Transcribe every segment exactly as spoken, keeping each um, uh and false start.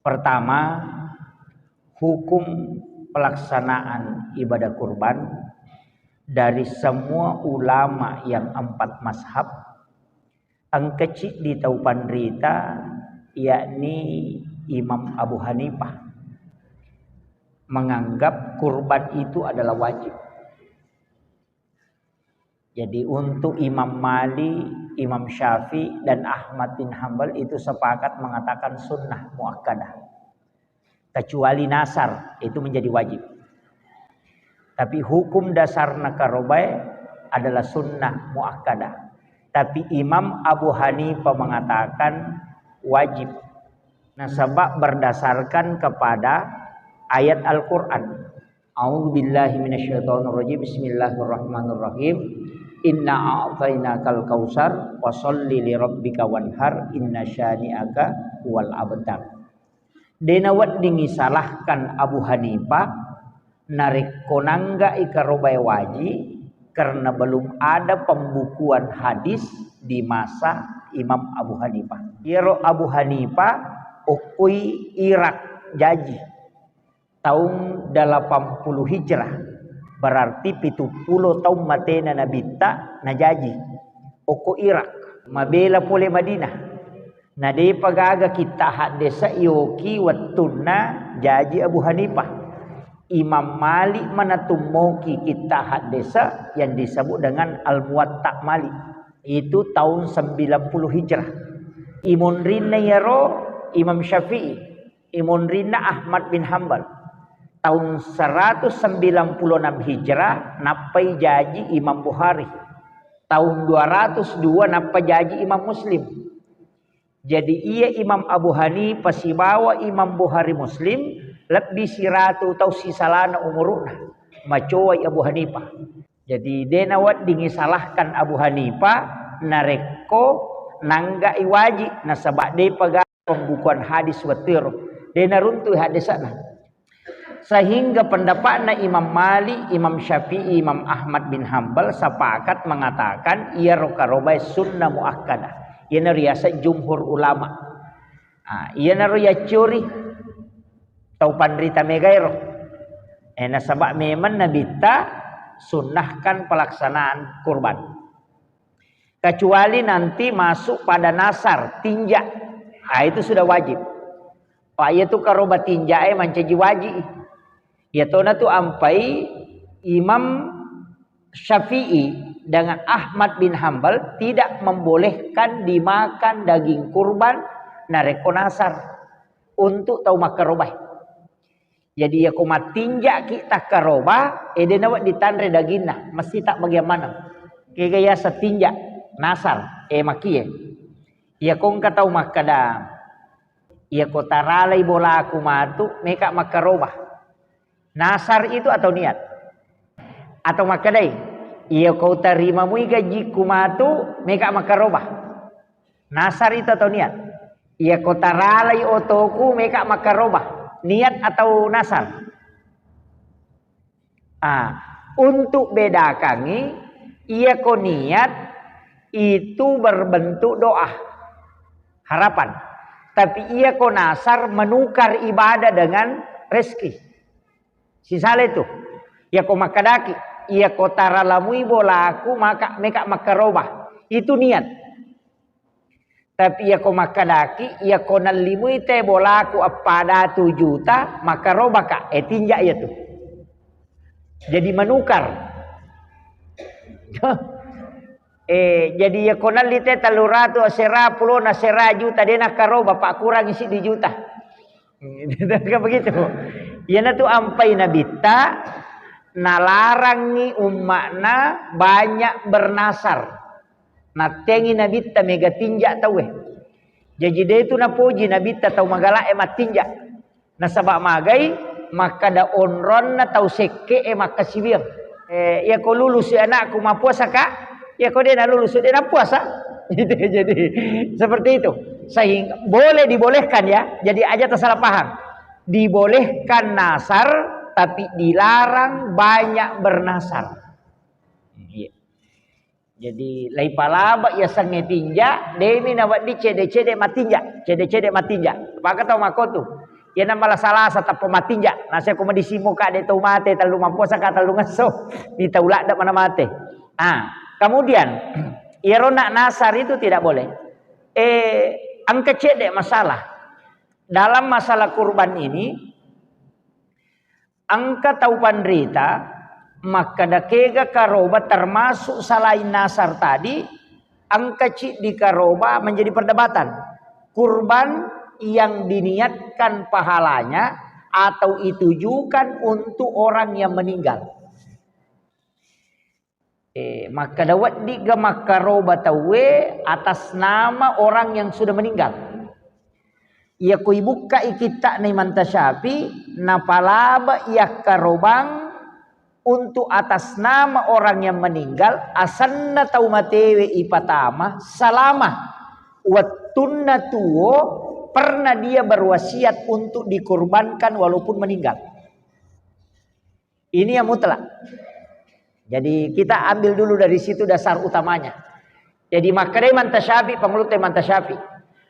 Pertama, hukum pelaksanaan ibadah kurban dari semua ulama yang empat mazhab, engka ciddi tau panrita, yakni Imam Abu Hanifah, menganggap kurban itu adalah wajib. Jadi, untuk Imam Malik, Imam Syafi'i, dan Ahmad bin Hambal itu sepakat mengatakan sunnah muakkadah. Kecuali nasar, itu menjadi wajib. Tapi hukum dasarna karobae adalah sunnah muakkadah. Tapi Imam Abu Hanifah mengatakan wajib. Nasaba berdasarkan kepada ayat Al-Quran. A'udzu billahi minasyaitonir rajim. Bismillahirrahmanirrahim. Inna a'tainakal kautsar, fasalli lirabbika wanhar, inna syani'aka huwal abtar. De' nawedding isalahkan Abu Hanifah narekko nangga'i karobae waji, karena belum ada pembukuan hadis di masa Imam Abu Hanifah. Iyaro Abu Hanifah okkoi Irak jaji taung delapan puluh Hijrah, berarti pitu pulo taung matena Nabitta najaji okko Irak, mabela pole Madinah. Na de'pa gaga kitta haddesa yoki wettunna jaji Abu Hanifah. Imam Malik manatummoki kitta haddesa yang disebut dengan Al-Muwatta Malik. Itu tahun sembilan puluh Hijrah. Imunrinna iyaro Imam Syafi'i, imunrinna Ahmad bin Hambal. Tahun seratus sembilan puluh enam Hijrah nappai jaji Imam Bukhari. Tahun dua ratus dua nappa jaji Imam Muslim. Jadi, iya Imam Abu Hanifah sibawa Imam Bukhari Muslim lebbi siratu tau sisalana umuru'na. Macowai Abu Hanifah. Jadi, de' nawedding isalahkan Abu Hanifah narekko nangga'i waji, nasaba de'pa gaga pembukuan hadis wettuero. De' naruntu'i haddesa'na. Sehingga pendapatna Imam Malik, Imam Syafi'i, Imam Ahmad bin Hambal sepakat mengatakan iyaro karobae sunnah muakkadah. Iyana riaseng jumhur ulama. Ah, iyanaro yaccuri tau panrita megaero. Eh, nasaba memang Nabitta sunnahkan pelaksanaan kurban. Kecuali nanti masuk pada nasar, tinja. Ah, itu sudah wajib. Pak, iya tu karoba tinja e mancaji waji. Iya tona tu ampai Imam Syafi'i dengan Ahmad bin Hambal tidak membolehkan dimakan daging kurban narekko nasar untuk tau makkarobae. Jadi, iyako mattinja'ki takkaroba, eh, de' nawedding tanre daginna, mesti tabbagiang maneng. Kega yaseng tinja', nasar, eh, makkie. Iyako engka tau makkeda, "Iyako taralai bolaku matu, meka makkaroba." Nasar itu atau niat? Atau makkedai, "Iyako tarimamui gajikku matu, meka makkaroba." Nasar itu atau niat? Iyako taralai otoku, meka makkaroba. Niat atau nasar? Ah, untuk bedakangi, iyako niat itu berbentuk doa, harapan. Tapi iyako nasar menukar ibadah dengan rezeki. Sisala itu. Iyako makkedaki, "Iyako taralamui bolaku, maka, meka makkaroba." Itu niat. Tapi iyako makkedaki, "Iyako nallimui te bolaku eppa datu juta, makkarobaka." Eh, tinja' iyatu. Jadi menukar. Eh, jadi iyako nalli te tellu ratu asera, pulona asera juta, de' nakkaroba, pakkurangi siddi juta. Kan begitu. Iyanatu ampai Nabitta nalarangi umma'na banyak bernasar. Nattengi Nabitta mega tinja' tauwe. Jaji, de' tu napoji Nabitta tau magala'e mattinja'. Nasaba' magai makkada onronna tau sekke'e makkasiwiang. Eh, iyako lulusu anakku, mappuasaka? Iyako de' nalulusu, de' nappuasa. Jadi, seperti itu. Sehingga boleh dibolehkan, ya. Jadi, aja tersalah paham. Dibolehkan nasar, tapi dilarang banyak bernasar. Iya. Jadi, laipalaba' yasengnge tinja', de'mi nawedding cede'-cede' mattinja', cede'-cede' mattinja'. Paka tau makkotu. Iyana mala salasa tappa matinja. Nasa ko madisimo ka de tau mate tellu mappuasa ka tellungesso. Di tau ladde mana mate. Ah, kemudian iyaro nak nasar itu tidak boleh. Eh, engka cedde masalah. Dalam masalah kurban ini, engka tau panrita makkeda kega karoba termasuk selain nasar tadi, engka ciddi karoba menjadi perdebatan. Kurban yang diniatkan pahalanya atau ditujukan untuk orang yang meninggal. Eh, makkeda weddigga makkaroba tauwe atas nama orang yang sudah meninggal. Iyako ibukkai kitta'na Imam Tasyafi, napalaba yakkarobang untuk atas nama orang yang meninggal, asenna tau matewe ipatama, selama wettunna tuo pernah dia berwasiat untuk dikurbankan walaupun meninggal. Ini yang mutlak. Jadi kita ambil dulu dari situ dasar utamanya. Jadi makkeda Imam Tasyafi, pangulutta Imam Tasyafi.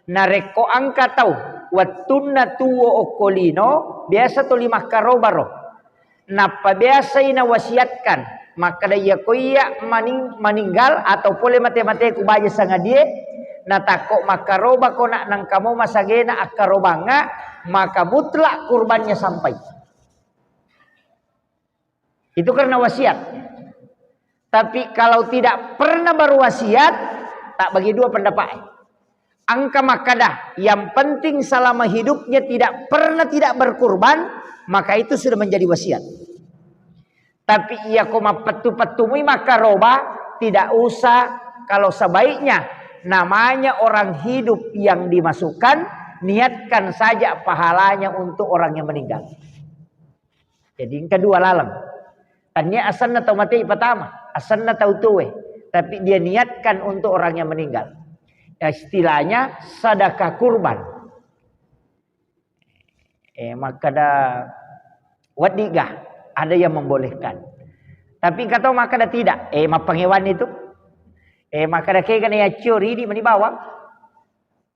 Narekko engka tau wettunna tuo okko lino, biasa tuli makkarobaro. Nappa biasai nawasiatkan, makkeda iyako iya maning-, maninggal atau pole mate-mate ku baja sangadie, natakko makkaroba ko nak nengkamo masagena akkarobangnga, maka mutlak kurbannya sampai. Itu karena wasiat. Tapi kalau tidak pernah berwasiat, tak bagi dua pendapat. Engka makkeda, yang penting selama hidupnya tidak pernah tidak berkurban, maka itu sudah menjadi wasiat. Tapi iyako mappettu-pettumui makkaroba, tidak usah. Kalau sebaiknya namanya orang hidup yang dimasukkan, niatkan saja pahalanya untuk orang yang meninggal. Jadi engka dua laleng. Tania asenna tau mate ipatama, asenna tau tuwe, tapi dia niatkan untuk orang yang meninggal. Ya, istilahnya sedekah kurban. Eh, makkeda weddigga, ada yang membolehkan. Tapi engka tau makkeda tidak, eh, mappangewan itu. Eh, makkeda kega na yaccio ridi mani bawang.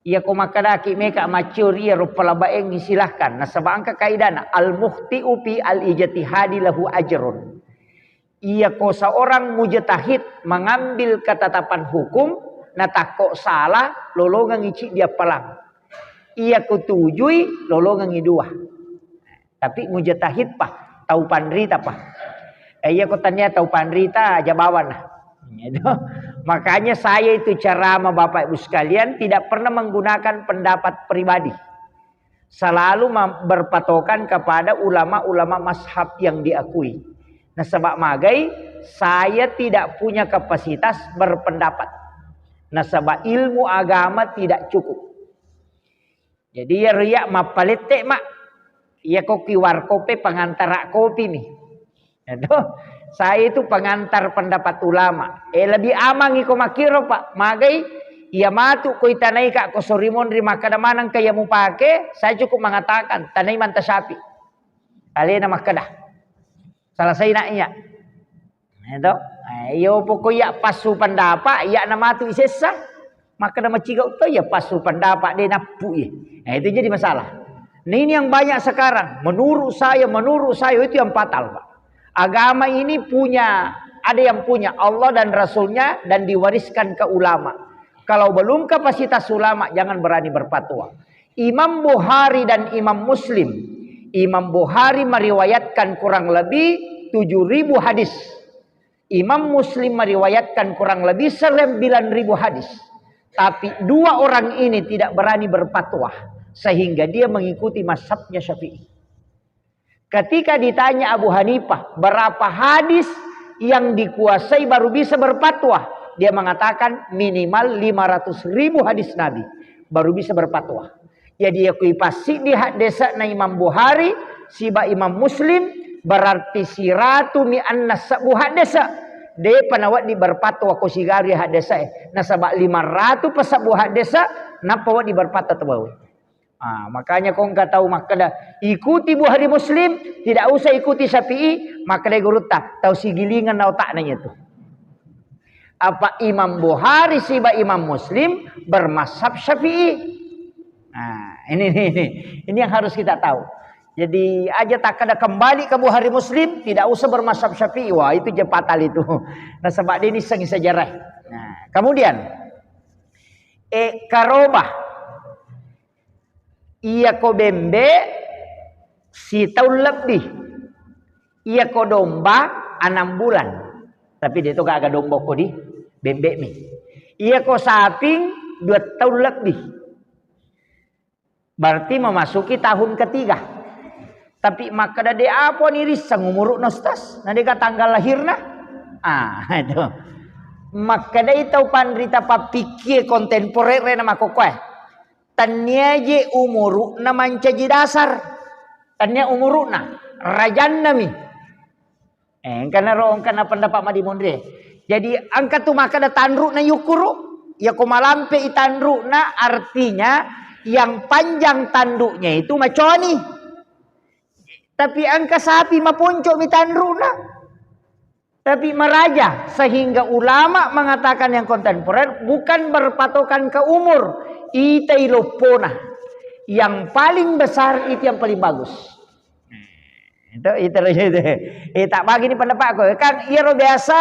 Iyako makkedaki meka maccio ri iyaro palabaengngi, silahkan. Nasaba engka kaidana, al-mukhti'u fi al-ijtihadi lahu ajrun. Iyako seorang mujtahid mengambil ketetapan hukum, natakko salah, lolongengngi ciddi appalang. Iyako tujui, lolongengngi dua. Tapi mujtahid pa, tau panrita pa. Eh, iya ko tania tau panrita, aja bawana. Gitu. Makanya saya itu ceramah Bapak Ibu sekalian tidak pernah menggunakan pendapat pribadi. Selalu ma-, berpatokan kepada ulama-ulama mazhab yang diakui. Nasaba magai, saya tidak punya kapasitas berpendapat. Nasaba ilmu agama tidak cukup. Jadi, iyaro iya mappalette, Mak. Iya ko Q R code e pengantara kopi mi. Itu. Saya itu pengantar pendapat ulama. Eh, lebih aman iko makkiro, Pak. Magai, iya matu ko itanai ka ko sorimonri makkeda maneng ka iya mupake, saya cukup mengatakan, tanai manta sapi. Alena makkeda. Selesai nak iya. Itu. Eh, iyo pokok iya passu pendapat, iya namatu isessa. Makkeda macigau to iya passu pendapat de nappu iya. Nah, itu jadi masalah. Nah, ini yang banyak sekarang. Menurut saya, menurut saya itu yang fatal, Pak. Agama ini punya, ada yang punya Allah dan Rasulnya dan diwariskan ke ulama. Kalau belum kapasitas ulama, jangan berani berfatwa. Imam Bukhari dan Imam Muslim. Imam Bukhari meriwayatkan kurang lebih tujuh ribu hadis. Imam Muslim meriwayatkan kurang lebih sembilan ribu hadis. Tapi dua orang ini tidak berani berfatwa, sehingga dia mengikuti mazhabnya Syafi'i. Ketika ditanya Abu Hanifah, berapa hadis yang dikuasai baru bisa berfatwa? Dia mengatakan minimal lima ratus ribu hadis Nabi, baru bisa berfatwa. Jadi, iya kui passiddi haddese'na Imam Bukhari siba Imam Muslim, berarti siratu mi anna sebbu haddese'. De'pa nawedding berfatwa ko sigari haddese'e. Nasaba lima ratu pasebbu haddese', nappa wedding berfatwa tauwe. Ah, makanya ko engka tau makkeda, "Ikuti Bukhari Muslim, tidak usah ikuti Syafi'i," makkeda gurutta, "Tau sigilingeng na otakna iya tu." Apa Imam Bukhari siba Imam Muslim bermazhab Syafi'i. Nah, Ini, ini, ini, ini yang harus kita tahu. Jadi aja tak ada kembali ke Bukhari Muslim, tidak usah bermazhab Syafi'i. Wah, itu je fatal itu. Nasaba de' nissengngi sejarah. Nah, kemudian, eh, karoba. Iya ko bembe sitaun lebbi. Iya ko domba enam bulan. Tapi de' to gaga domba ko di bembe mi. Iya ko saping dua tahun lebbi. Berarti memasuki tahun ketiga. Tapi makkeda de' apa ni risseng umuru'na, Ustaz. Na de' ga tanggal lahirna. Ah, itu. Makkeda itu panrita pappikkie kontemporer na makkokkoe. Tennia je umuru'na mancaji dasar. Tennia umuru'na, rajanna mi. Eh, engkana ro, engkana pendapat madimonri. Jadi engka tu makkeda tanru'na yukkuru, ya ko malampe i tanru'na, artinya yang panjang tanduknya itu maconi. Tapi engka sapi maponco mi tanru'na. Tapi maraja, sehingga ulama mengatakan yang kontemporer bukan berpatokan ke umur, itai loppona. Yang paling besar itu yang paling bagus. Itu, itu, itu. Eh, tak bagi ni pendapatku. Kan iyaro biasa,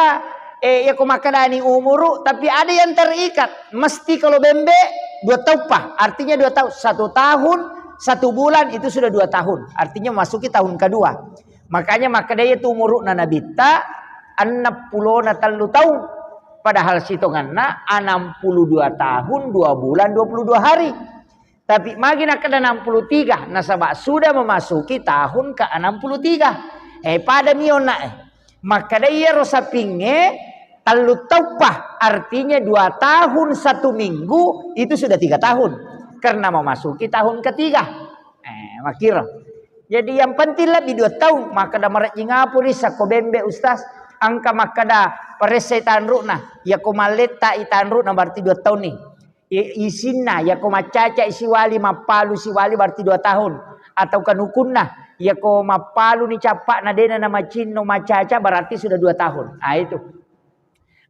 eh, iya ko makkedani umuru, tapi ada yang terikat. Mesti kalau bembe, dua tahun pa. Artinya dua tahun. Satu tahun, satu bulan, itu sudah dua tahun. Artinya masuki tahun kedua. Makanya makkeda iya tu umuru'na Nabitta enneppulona tellu taung. Padahal sitonganna enam puluh dua tahun, dua bulan, dua puluh dua hari. Tapi magi nakkeda enam puluh tiga, nasaba sudah memasuki tahun ke enam puluh tiga. Eh, pada mi onna, eh. Makkeda iyaro sapingnge tellu tauppa, artinya dua tahun satu minggu, itu sudah tiga tahun. Karena memasuki tahun ketiga. Eh, makkiro. Jadi yang penting lebih dua tahun, makkeda marejjing apa rissa ko bembe, Ustaz? Engka makkeda paressai tanru'na, iya ko malletta i tanru'na berarti dua tahun ni. I-, isinna, iya ko maccaca siwali, mappalu siwali berarti dua tahun. Atau kanukunna, iya ko mappalu ni cappa'na dena na macinno maccaca berarti sudah dua tahun. Ah, itu.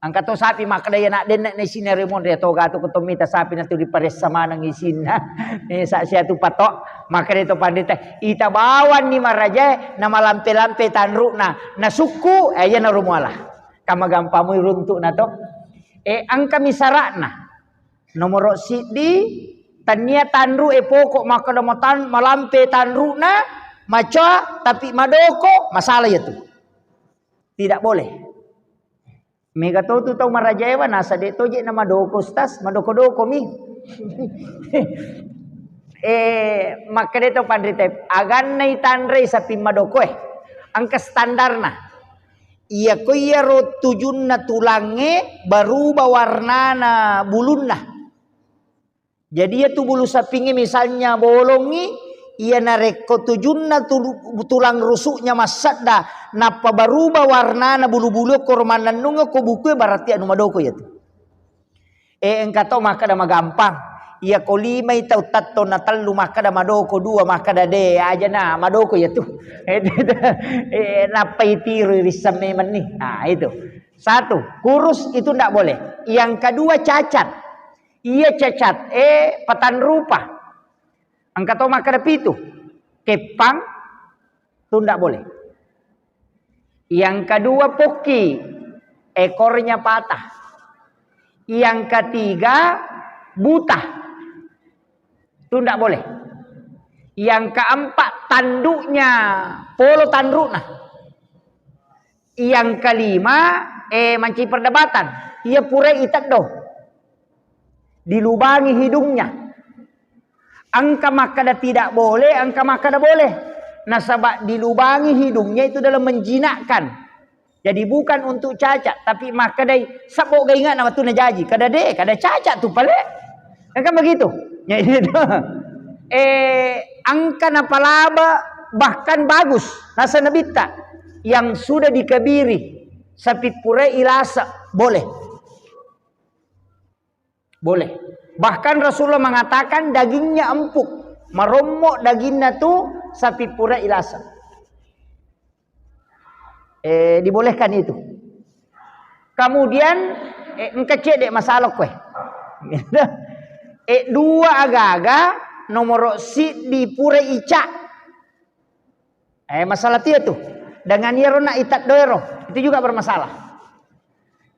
Engka to sapi makkeda iya nak denna na isinna rimonri, toga tu ko to mita sapi na tu riparessa maneng isinna. Eh, sa sia tu patok, makkeda to pandita, ita bawanni marajae na malampe-lampe tanru'na, na sukku, eh, iya na rumuala. Kama gampamui runtu'na to. Eh, engka mi sara'na. Nomoro siddi, tennia tanru e pokok makkeda matan-, malampe tanru'na, macoa, tapi madoko, masalah iya tu. Tidak boleh. Mega to tu tau marajaewa, nasa de' to je na madoko, Ustaz, madoko-doko mi. Eh, makkeda to panrita, aganna itanrei saping madoko e. Engka standarna. Iya ko iyaro tujunna tulangnge berubah warnana bulunna. Jadi iya tu bulu sapingnge misalnya bolongi, iya narekko tujunna tu-, tulang rusuknya massedda, nappa berubah warnana bulu-bulu ko ro mannennung ko bukue, berarti anu madoko iya tu. Eh, engka to makkeda magampang. Iya ko limai tau tatto na tellu makkeda madoko, dua makkeda de, aja na madoko iya tu. Eh, nappa itiru risseng memeng ni. Nah, itu. Satu, kurus itu ndak boleh. Yang kedua cacat. Iya cacat, eh, patan rupa. Engka to makkeda pitu. Keppang, tu ndak boleh. Yang kedua pokki, ekornya patah. Yang ketiga buta, tu ndak boleh. Yang keempat tanduknya polo tanrukna. Yang kelima, eh, manci perdebatan. Iya pura iteddo. Dilubangi hidungnya. Engka makkeda tidak boleh, engka makkeda boleh. Nasaba dilubangi hidungnya itu dalam menjinakkan. Jadi bukan untuk cacat, tapi makkedai, "Sebbo ga ingatna wettunna jaji." Kada de, kada cacat tu pale. Kan begitu. Ya, itu. Eh, engka napalaba bahkan bagus. Nasa nabitta yang sudah dikebiri, sapi pura ilasa, boleh. Boleh. Bahkan Rasulullah mengatakan dagingnya empuk, marommo daginna tu sapi pura ilasa. Eh, dibolehkan itu. Kemudian, eh, engka cedde masalah kue. Eh, dua agaga nomoro siddi pura ica. Eh, masalah tia tu. Dengan iyaro na itaddo ero, itu juga bermasalah.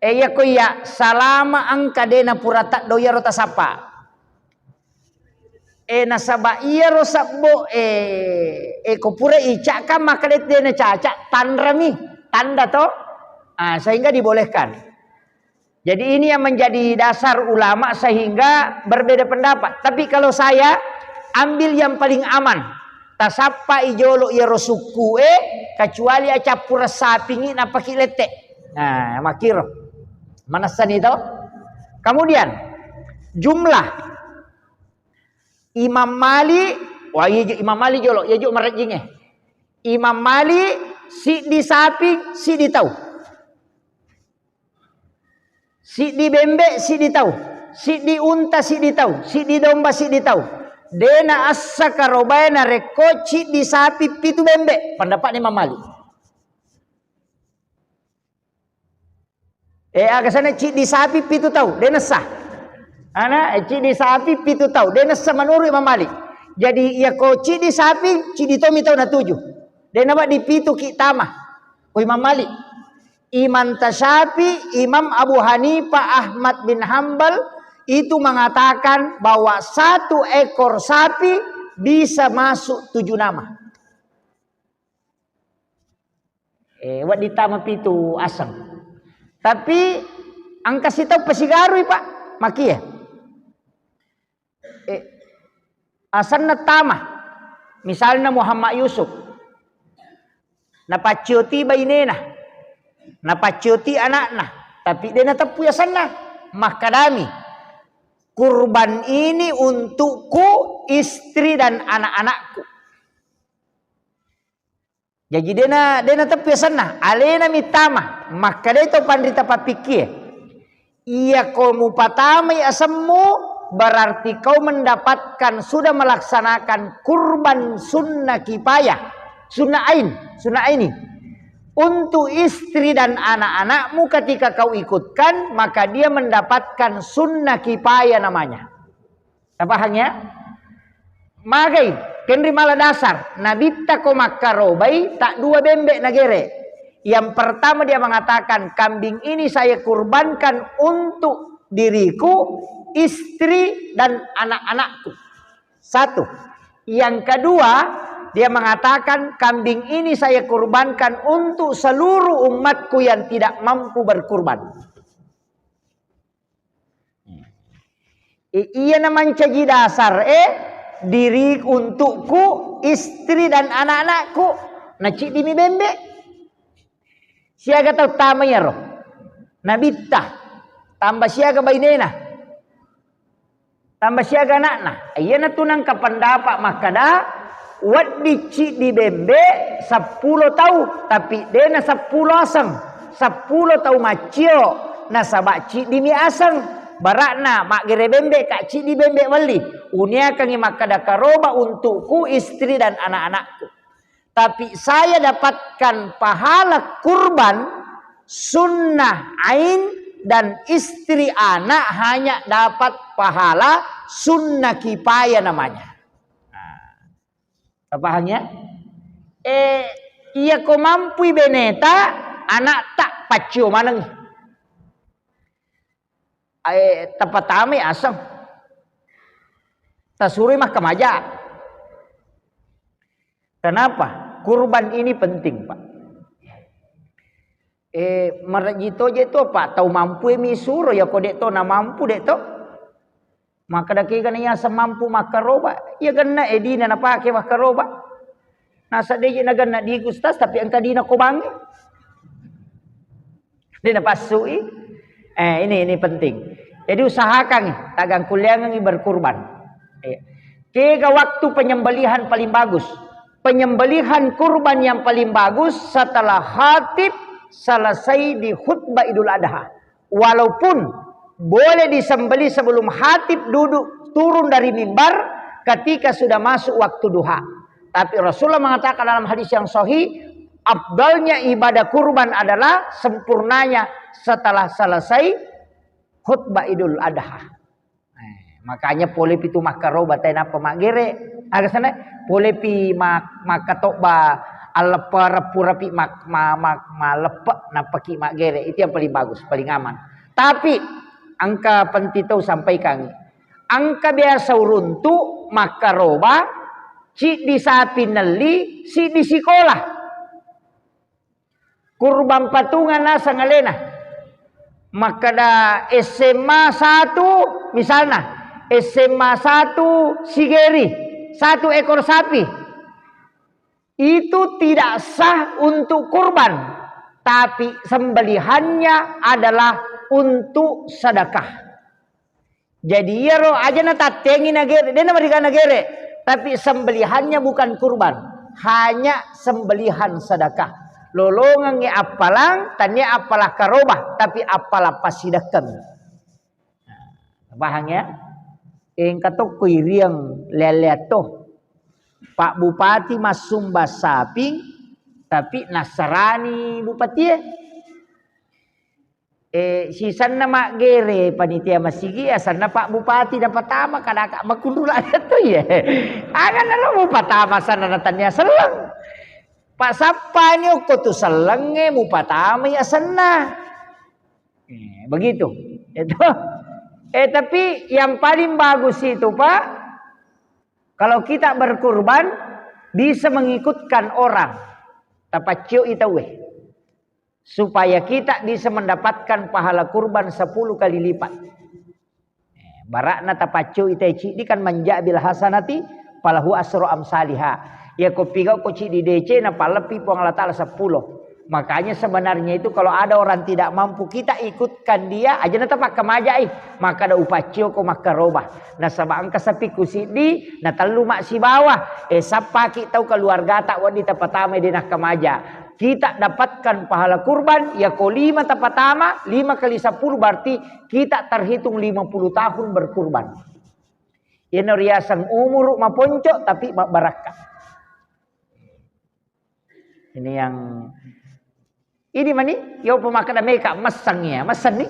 Eh, iya ko iya, salama engka de na pura taddo iyaro tasappa. Eh, nasaba iyaro sabbo, eh, eh, ko pura ica kan maka de, de na caca, tanrami, tanda to. Ah, sehingga dibolehkan. Jadi ini yang menjadi dasar ulama sehingga berbeda pendapat. Tapi kalau saya ambil yang paling aman. Tasappa i jolo iyaro sukku e, kecuali acappura sapingi napaki lette. Nah, makiro. Manessani to. Kemudian jumlah Imam Malik, wah iya jo Imam Malik jolo, iya jo marejjinge. Imam Malik siddi sapi, siddi tau. Siddi bembe, siddi tau. Siddi unta, siddi tau. Siddi domba, siddi tau. Dena assa karobae narekko ciddi sapi pitu bembe. Pendapatna Imam Malik. Eh, aga sana ciddi sapi pitu tau, dena ssa. Ana, eh, ciddi sapi pitu tau, dena ssa menurut Imam Malik. Jadi iya ko ciddi sapi, ciddi tomi tau natuju. Dena ba di pitu ki tama. Ko Imam Malik. Imam Tasyafi, Imam Abu Hanifah, Ahmad bin Hambal itu mengatakan bahwa satu ekor sapi bisa masuk tujuh nama. Eh, wedding tama pitu aseng. Tapi engka sitau pasigarui, Pak. Makie. Eh, asenna tama. Misalna Muhammad Yusuf. Napaccioti bainena. Napaccioti anakna. Tapi de nateppui asenna. Makkadami, "Kurban ini untukku, istri dan anak-anakku." Jaji dena, dena teppi asenna, alena mitama, makkadai to panrita pappikkie. Iya ko mupatamai asemmu, berarti kau mendapatkan, sudah melaksanakan kurban sunnah kipayah, sunnah ain, sunnah aini. Untuk istri dan anak-anakmu ketika kau ikutkan, maka dia mendapatkan sunnah kipayah namanya. Tapahang ya? Magai, kenri mala dasar, nabitta ko makkarobai, tak dua bembe nagere. Yang pertama dia mengatakan, "Kambing ini saya kurbankan untuk diriku, istri, dan anak-anakku." Satu. Yang kedua, dia mengatakan, "Kambing ini saya kurbankan untuk seluruh umatku yang tidak mampu berkurban." Eh, iya na mancaji dasar, eh, diri untukku, istri dan anak-anakku, naciddimi bembe. Siaga tau tama iyaro? Nabitta, tambah siaga bainena, tambah siaga anakna. Iyana tu nangka pendapat makkada, wedding ciddi bembe seppulo tau, tapi dena seppulo aseng, seppulo tau maccio, nasaba ciddimi aseng. Barakna maggere bembe ka ciddi bembe welli. Uniakangi makkada karoba untukku, istri dan anak-anakku. Tapi saya dapatkan pahala kurban sunnah ain dan istri anak hanya dapat pahala sunnah kipaya namanya. Nah, paham ya? Eh, iya ko mampui beneta, anak tak pacio maneng. Eh, tapatamai aseng. Tasuroi makkamaja. Kenapa? Kurban ini penting, Pak. Eh, marejji toje to, Pak. Tau mampu mi suro, ya ko dek to na mampu dek to. Makkeda kega na yaseng mampu makkaroba, iya genna e dina napake makkaroba. Nasa deje na genna di Gustas, tapi engka dina ko bangi. Dina passui. Eh, ini, ini penting. Jadi usahakan tagang kuliangi berkurban. Iya. Kega waktu penyembelihan paling bagus? Penyembelihan kurban yang paling bagus setelah khatib selesai di khutbah Idul Adha. Walaupun boleh disembelih sebelum khatib duduk turun dari mimbar ketika sudah masuk waktu duha. Tapi Rasulullah mengatakan dalam hadis yang sahih, afdalnya ibadah kurban adalah sempurnanya setelah selesai khutbah Idul Adha. Eh, Makanya pole pitu makkaroba tae nappa maggere. Aga sana pole pi mak-, makkatobba alleppereng pura pi mak-, ma-, ma-, malleppe nappa ki maggere. Itu yang paling bagus, paling aman. Tapi engka penting tau sampaikan. Engka biasa uruntu makkaroba, ciddi sapi nelli, siddi sikola. Kurban patungan naseng alena. Makkeda S M A satu, misalna, S M A satu Sigeri, satu ekor sapi. Itu tidak sah untuk kurban, tapi sembelihannya adalah untuk sedekah. Jadi iyaro aja natattengi nagere, de namariga nagere, tapi sembelihannya bukan kurban, hanya sembelihan sedekah. Lolongengngi appalang, tania appalang karoba, tapi appalang passidekkeng. Pahang ya? Engka tokko iriang lea-lea to. Pak Bupati massumba sapi, tapi nassarani bupatie. Eh, sisenna maggere panitia masigi, asenna Pak Bupati napatama, kadaka makunrula to ye. Aga nalo mupatama asenna natania selleng. Pak sappani okko tu sellengnge mupatamai asenna. Eh, begitu. Itu. Eh, tapi yang paling bagus itu, Pak, kalau kita berkurban, bisa mengikutkan orang. Tapaccioi tauwe. Supaya kita bisa mendapatkan pahala kurban sepuluh kali lipat. Eh, barakna tapaccioi tauwe ciddi kan, "Man jaa bil hasanati falahu asru amsaliha." Iyako pigau ko ciddi decena, palebbi Puang Allah Taala sepuluh. Makanya sebenarnya itu kalau ada orang tidak mampu, kita ikutkan dia, aja na tapakkamaja'i. Makkada, "Upaccio ko makkaroba. Nasaba engka sapikku siddi, na tellu massibawa. Eh, sappaki tau keluargata wedding tapatamai de nakkamaja." Kita dapatkan pahala kurban, yako lima tapatama, lima kali sepuluh berarti kita terhitung lima puluh tahun berkurban. Iyana riaseng umuru maponco tapi mabbarakka. Ini yang ini mani, yo pemakai meka messang ya, messang nih.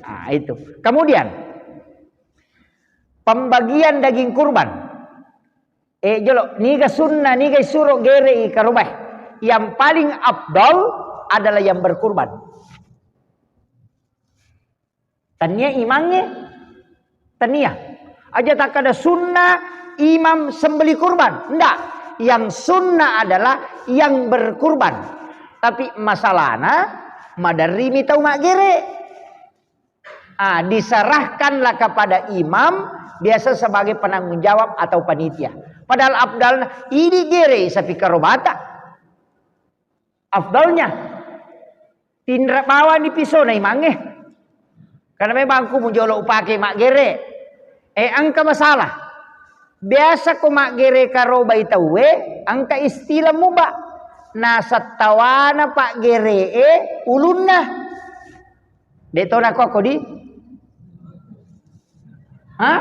Ah, itu. Kemudian pembagian daging kurban. Eh, jolo, niga sunnah, niga isuro gerei karobae. Yang paling afdal adalah yang berkurban. Tania imangnge, tania. Aja takkada sunnah imam sembeli kurban. Ndak. Yang sunnah adalah yang berkurban. Tapi masalahna, maderrimi tau maggere. Ah, diserahkanlah kepada imam, biasa sebagai penanggung jawab atau panitia. Padahal afdalna, idi gerei sapi karobata. Afdalnya, tinra bawani pisona imangnge. Karena memang ku mujolo upake maggere. Eh, engka masalah. Biasa ko maggere karobai tauwe, engka istilah muba. Nasattawana paggeree ulunna. De to nako ko di? Hah?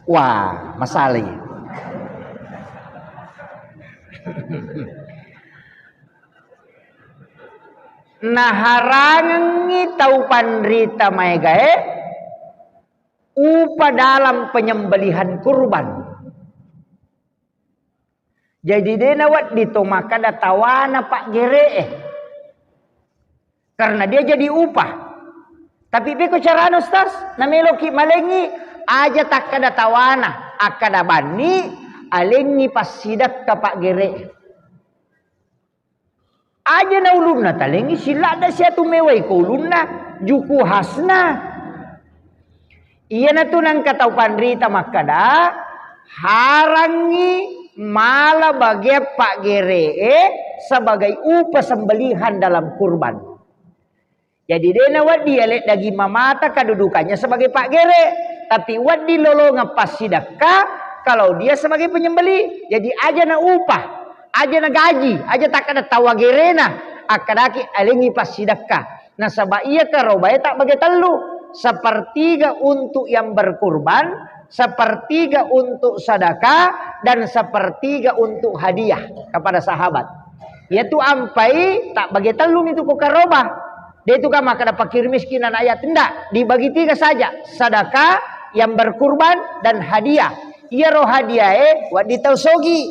Wah, masalah ini. Naharangengngi tau panrita maegae upa dalam penyembelihan kurban. Jadi de nawedding to makkada tawana paggeree. Karena dia jadi upah. Tapi peko carana, Ustaz? Nameloki malengi, aja takkada tawana, akkada banni, alengi passidekka paggeree. Aja na ulunna talengi, siladda siatu mewai ko ulunna, juku khasna. Iyanatu nangka tau panrita makkada, harangngi mala bagian paggeree sebagai upa sembelihan dalam kurban. Jadi de nawedding ale daging mamata kedudukannya sebagai paggere, tapi wedding lolongeng passidekka kalau dia sebagai penyembeli. Jadi aja na upah, aja na gaji, aja takkada tawa gerena, akkadaki alengi passidekka. Nasaba iya karobae tabbage tellu, sepertiga untuk yang berkurban, sepertiga untuk sedekah, dan sepertiga untuk hadiah kepada sahabat. Iyatu ampai tabbage tellu mitu ko karoba. De tu kan makkada fakir miskin anak yatim, ndak, dibagi tiga saja, sedekah, Yang berkurban dan hadiah. Iyaro hadiah e wedding tau sogi.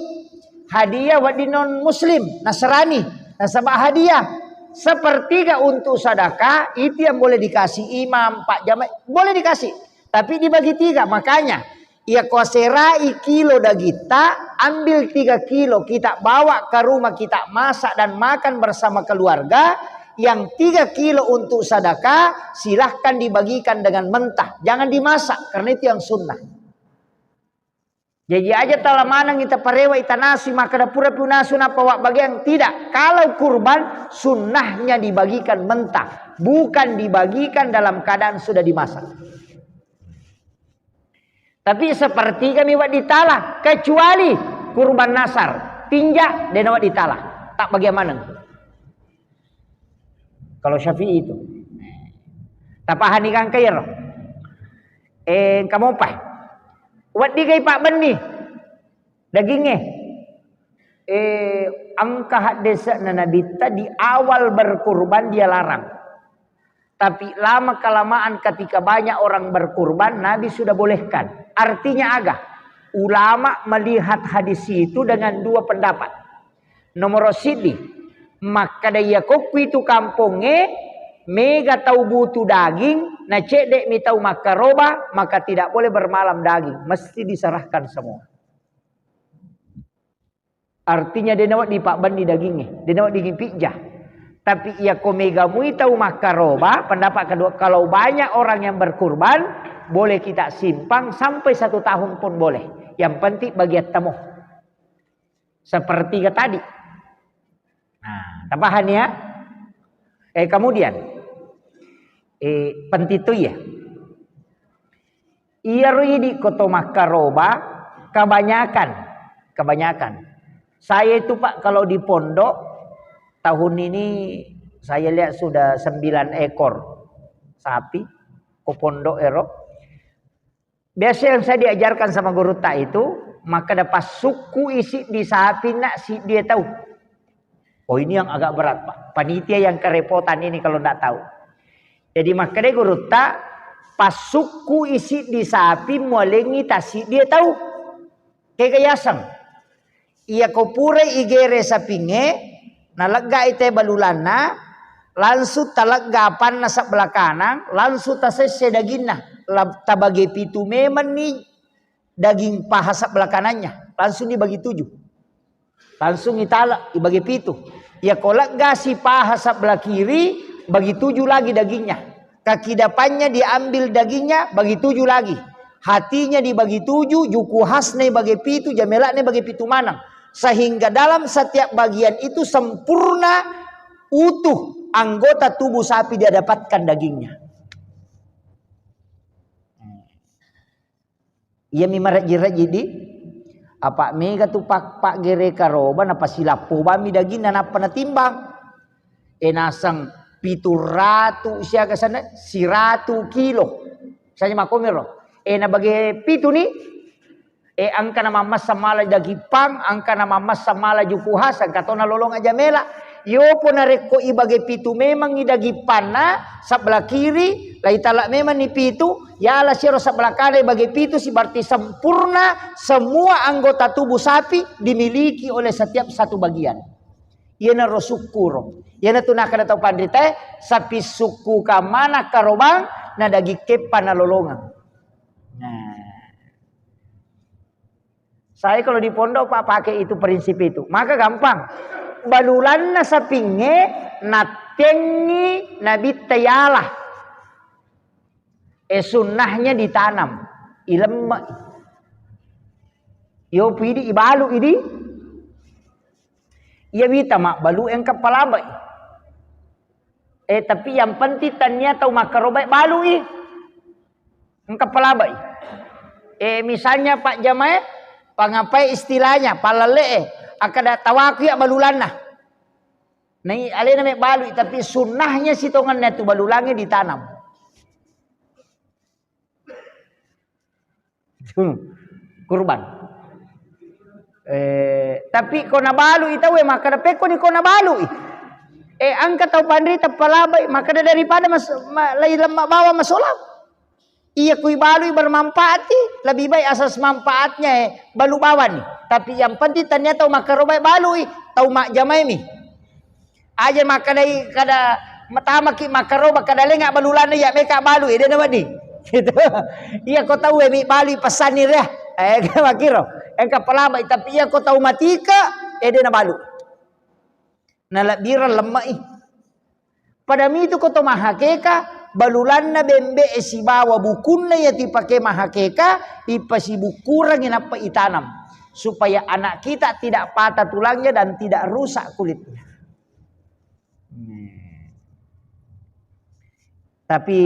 Hadiah wedding non muslim, Nasrani, nasaba hadiah. Sepertiga untuk sedekah itu yang boleh dikasih imam, pak jamaah, boleh dikasih. Tapi dibagi tiga, makanya iya ko aserai kilo dagitta, ambil tiga kilo, kita bawa ke rumah, kita masak dan makan bersama keluarga. Yang tiga kilo untuk sedekah, silahkan dibagikan dengan mentah. Jangan dimasak, karena itu yang sunnah. Jadi aja tala maneng ita parewa, ita nasu, maka da pura pi unasu nappa wabbagiang. Tidak. Kalau kurban, sunnahnya dibagikan mentah, bukan dibagikan dalam keadaan sudah dimasak. Tapi sepertiga mi wedding tala, kecuali kurban nasar, tinja, de' nawedding tala. Tak bagian maneng. Kalau Syafi'i itu. Tapahani kan kairo. Eh, kamu apa? Wedding gai pak benni. Dagingnge. Eh, engka haddese'na Nabitta di awal berkurban dia larang. Tapi lama kelamaan ketika banyak orang berkurban, Nabi sudah bolehkan. Artinya aga? Ulama melihat hadis itu dengan dua pendapat. Nomor siddi, makkeda iya kokku itu kampongnge, mega tau butuh daging, na cedde' mi tau makkaroba, maka tidak boleh bermalam daging, mesti diserahkan semua. Artinya, de' nawedding pabbenni dagingnge, de' nawedding pijja. Tapi iya ko mega mui tau makkaroba, pendapat kedua, kalau banyak orang yang berkurban, boleh kita simpan sampai satu tahun pun boleh. Yang penting bagian tamo. Sepertiga tadi. Nah, tapahani ya? Eh, kemudian, eh, penting tu iya. Iyaro idi' ko to makkaroba, kebanyakan, kebanyakan. Saya itu, Pak, kalau di pondok, tahun ini saya lihat sudah sembilan ekor sapi ko pondok ero. Biasa yang saya diajarkan sama gurutta itu, makkeda passukkui siddi sapi nak siddi tau. Oh, ini yang agak berat, Pak. Panitia yang kerepotan ini kalau ndak tahu. Jadi, makkeda gurutta, passukkui siddi sapi mualengngi tassiddi tau. Kega yaseng. Iya ko purai igere sapingnge, naleggai te balulanna, langsung talegga apanna sebelah kanang, langsung tasesse daginna. La-, tabage pitu memenni daging paha sebelah kanannya, langsung dibagi tujuh. Langsung itala, ibagi pitu. Iya ko leggasi paha sebelah kiri, bagi tujuh lagi dagingnya. Kaki depannya diambil dagingnya, bagi tujuh lagi. Hatinya dibagi tujuh, juku khasna bagi pitu, jamelakna bagi pitu maneng. Sehingga dalam setiap bagian itu sempurna, utuh anggota tubuh sapi dia dapatkan dagingnya. Iyami marejji-rejji di, apa mega tu pak-, paggere karoba, napasilappo bami daginna, nappa natimbang. E, naseng pitu ratu siaga sana, siratu kilo. Misalnya makomiro. E, nabage pitu ni, e, engka na mammassa mala daging pang, engka na mammassa mala juku khas, engka to nalolong aja mela. Yopo narekko ibage pitu memang i daging panna, sebelah kiri, laitala memang ni pitu, yala siro sebelah kanan ibage pitu, si berarti sempurna semua anggota tubuh sapi dimiliki oleh setiap satu bagian. Iyanaro sukkuro. Iyanatu nakkeda tau panritae, sapi sukku kamana karobang, na daging keppa nalolongeng. Nah. Saya kalau di pondok, Pak, pakai itu prinsip itu. Maka gampang. Balulanna sapingnge nattengngi nabitta yala. E, sunnahnya ditanam. Ilemme. Yo pidi ibalu idi. Iya wita mabbalu engka palabai. Eh, tapi yang penting tania tau makkarobai balui. Engka palabai. Eh, misalnya Pak Jamae, pangapai istilahnya, palalle'e, akkada tawaku ya balulanna. Nai alena me balui, tapi sunnahnya sitongannya tu balulangi ditanam. Hmm. Kurban. Eh, tapi ko nabalui tau e, makkada pekko ni ko nabalui. Eh, engka tau panrita palabai, makkada daripada mas-, ma-, lai lemma bawa masolang. Iya kui balui bermanfaat i, lebih baik asas manfaatnya, eh, balu bawani. Tapi yang penting tania tau makkaroba balui, tau majjamai mi. Aja makkadai kada matamaki makkaroba kada lenga balulanna ya meka balui, dena wedding. Gitu. Iya ko tau e mi balui pesanni ria. Eh, makkiro. Engka palabai, tapi iya ko tau matika, eh, dena balu. Nalebbireng lemme'i. Pada mitu ko to mahakeka, balulanna bembe'e sibawa bukunna iya tipake mahakeka, ipasibukkurengngi nappa itanam, supaya anak kita tidak patah tulangnya dan tidak rusak kulitnya. Tapi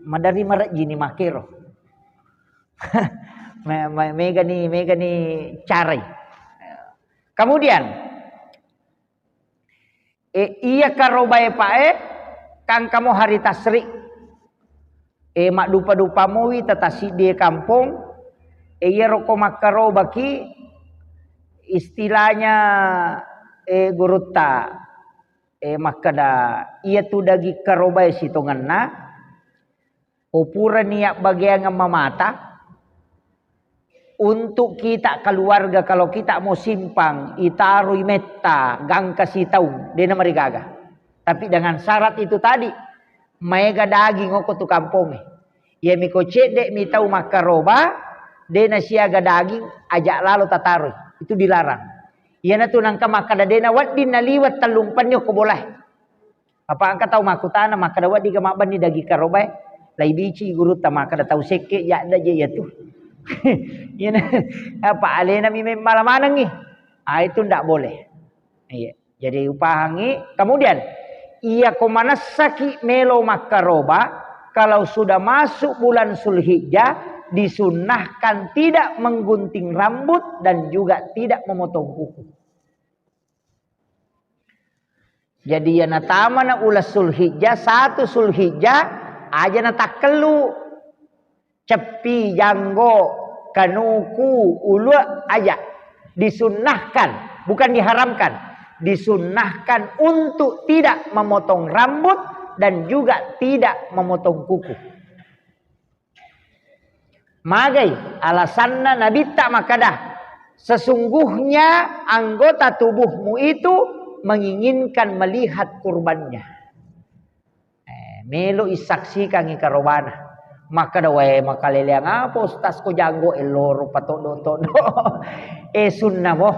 madari marejjini makero. Me-, me-, megani, megani carai. Kemudian, E, iya karobae pa'e, kangkamo hari tasri. E, maddupa-dupa mowi tatasiddi e kampong. E, iyaro ko makkarobaki, istilahnya, e, gurutta, e, makkeda, iya tu daging karobae sitongenna, Ko purani yabbageangeng mamata, untuk kita keluarga, kalau kita mau simpang, itaroi metta, gangka sitaung, dena marigaga. Tapi dengan syarat itu tadi, maega daging oko tu kampongnge. Iyami ko cedde mi tau makkaroba, dena siaga daging, ajak lalo tataroi. Itu dilarang. Iyanatu nangka makkada dena wedding naliwat tellumpenni okko bolae. Apa engka tau makkutana, makkada, "Weddingga mabbenni daging karobae?" Laibici gurutta makkada, "Tau sekke jadda je iyatu." Iyana, apa alena mi memmala manengngi. Ah, itu ndak boleh. Iya. Jadi upahangi. Kemudian, iya ko manessaki melo makkaroba, kalau sudah masuk bulan Zulhijjah, disunnahkan tidak menggunting rambut dan juga tidak memotong kuku. Jadi, iya natamana uleng Zulhijjah, satu Zulhijjah, aja natakkellu. Ceppi, janggo, kanuku, ulue, aja. Disunnahkan, bukan diharamkan. Disunnahkan untuk tidak memotong rambut dan juga tidak memotong kuku. Magai alasanna Nabitta makkada, "Sesungguhnya anggota tubuhmu itu menginginkan melihat kurbannya." Eh, melo isaksikangi karobana. Makkada, "Wae, makaleleang apa Ustaz ko janggo e loro patoddo-toddo?" Eh, sunnah mo.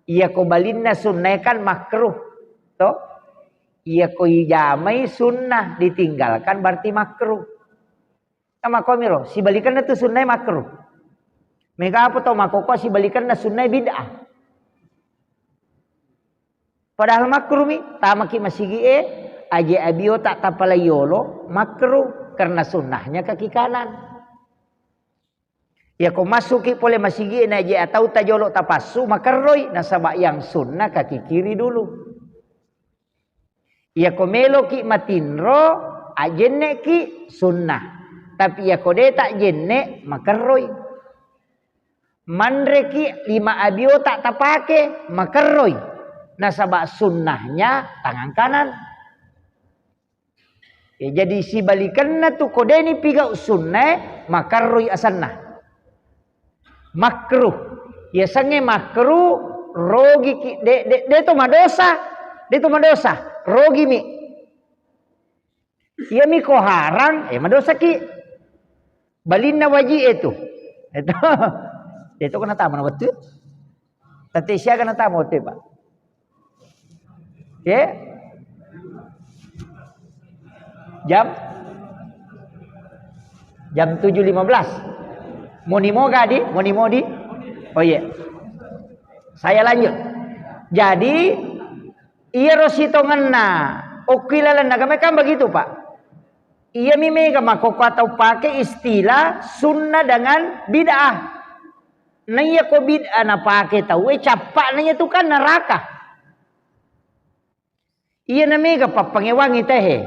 Iya ko balinna sunnah kan makruh. To? Iya ko ijamai sunnah, ditinggalkan berarti makruh. Makomiro, sibalikenna tu sunnae makruh. Mega apa tau makkokkoe sibalikenna sunnae bid'ah. Padahal makruh mi, tamaki masigi'e, aje abiota tapalai yolo, makruh, karena sunnahnya kaki kanan. Iya ko masuki pole masigi'e na aje atau tajolo tapassu, makerroi, nasaba yang sunnah kaki kiri dulu. Iyako meloki matinro, ajenneki sunnah. Tapi iyako de tajenne, makerroi. Manreki lima abiota tapake, makerroi. Nasaba sunnahnya tangan kanan. Ya, jadi sibalikenna tu ko deni pigau sunnae, makerroi asenna. Makruh. Yasengnge makruh, rogiki, de, de, de to madosa, de to madosa, rogimi. Iyami ko harang, eh, madosaki. Balinna waji e tu. Itu. Itu kena tamu na wettu. Tette siaga na tamu wettu, Pak. Oke. Jam? Jam tujuh lima belas. Moni moga di? Moni modi? Oh iya. Saya lanjut. Jadi, iyaro sitongenna, okki lalenna agama kan begitu, Pak. Iyami mega makkokko atau pake istilah sunnah dengan bid'ah. Na iya ko bid'ah napake tauwe, cappa'na iya tu kan neraka. Iyana mega pappangewangi tehe.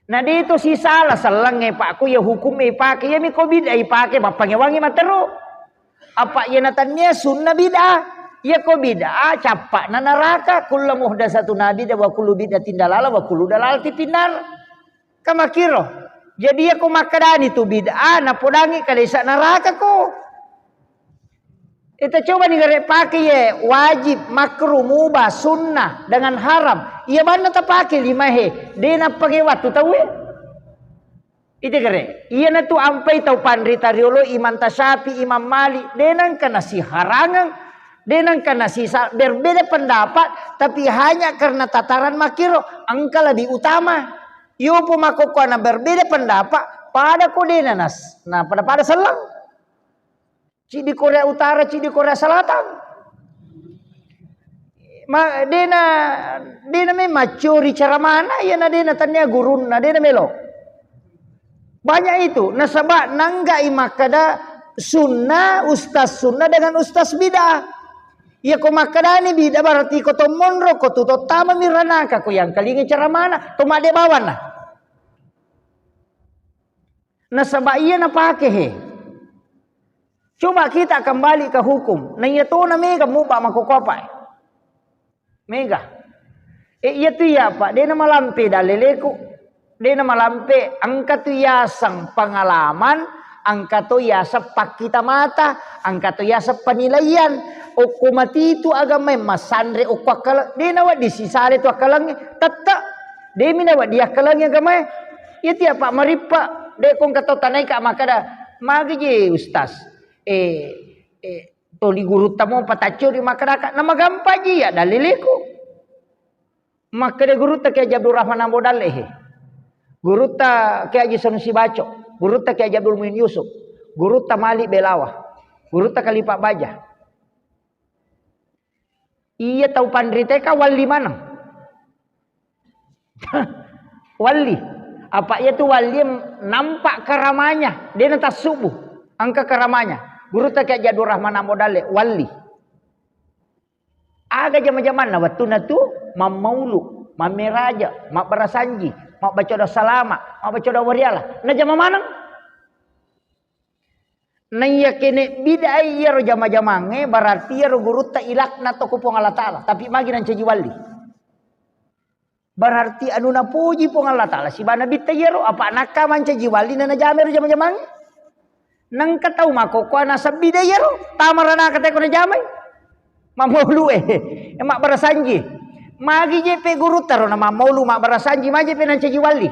Na de to sisala sellengnge, Pak, ko iya hukumme ipake, iyami ko bid'ah ipake, pappangewangi matteru. Apa iyana tannia sunna bid'ah. Iya ko bid'ah, cappa'na neraka. Kullu muhdatsatun bid'ah wa kullu bid'atin dalalah wa kullu dalalatin finnar. Kamakiro. Jadi, iya ko makkedani tu bid'ah, napodangi kalesa neraka ko. Ita coba ni gare pake ye wajib, makruh, mubah, sunnah, dengan haram. Iya banna tapake lima he, de nappake wattu tauwe. Ite gare, iyana tu ampai tau panrita riolo Imam Tasyafi, Imam Malik, de nengka nasiharangeng, de nengka nasisa-, berbeda pendapat, tapi hanya karena tataran makkiro, engka lebih utama. Yopo makkokkoana berbeda pendapat, pada ko de nanas-, na pada-pada selleng. Ciddi Korea Utara, ciddi Korea Selatan. Ma-, dena, dena memang maccori cara mana, iyana dena tania gurunna, dena melo. Banyak itu, nasaba nanggai makkeda sunnah, ustaz sunnah dengan ustaz bid'ah. Iya ko makkedani bid'ah berarti ko to monro, ko tu to tama mi ranaka, ko yang kalinga cara mana, to madde bawanna. Nasaba iya napake he. Coba kita kembali ke hukum. Na iya tona mega mubba makkokkoe. Mega. E, iya tu iya, Pak. Dena malampe daleleku. Dena malampe, engka tu yaseng pengalaman, engka to yaseng pakkita mata, engka to yaseng penilaian. Okko matitu agamae masanre okko akkala-, dena wedding sisare tu akkalangnge. Tette. Demi nawedding akkalangngi agamae. Iya tiya, Pak, marippa. De ko engka tau tanaika makkeda, "Magi je, Ustaz? Eh, eh, toli gurutta mo pataccuri makkedaka." Namagampang ji iya daliliku. Makkeda gurutta Kiai Haji Abdul Rahman Ambo Dalle he. Gurutta Kiai Haji Sanusi Baco. Gurutta Kiai Haji Abdul Muin Yusuf. Gurutta Malik Belawa. Gurutta Kalipa Baja. Iya tau panriteka walli maneng. Walli. Apa iya tu walli nampak karamanya, dena tassubu. Engka karamanya. Gurutta Kiai Haji Abdul Rahman Ambo Dalle, walli. Aga jama-jamanna wettunna tu mammaulu, mammeraja, mabbarasanji, mabbaca doa salama, mabbaca doa wariala. Najama maneng. Naiya kene bid'ai iyaro jama-jamangnge, berarti iyaro gurutta ilaknat to ku Puang Allah Ta'ala, tapi magi nancaji walli. Berarti anu napoji Puang Allah Ta'ala sibawa nabitta iyaro, apa nakka mancaji walli na najama ero jama-jamangnge. Nengka tau makkokkoe naseng bid'ah iyaro, tama ranaka teko najamai. Mammaulu e, mabbarasanji. Magi je pe gurutta ro na mammaulu mabbarasanji, magi je pe nancaji walli.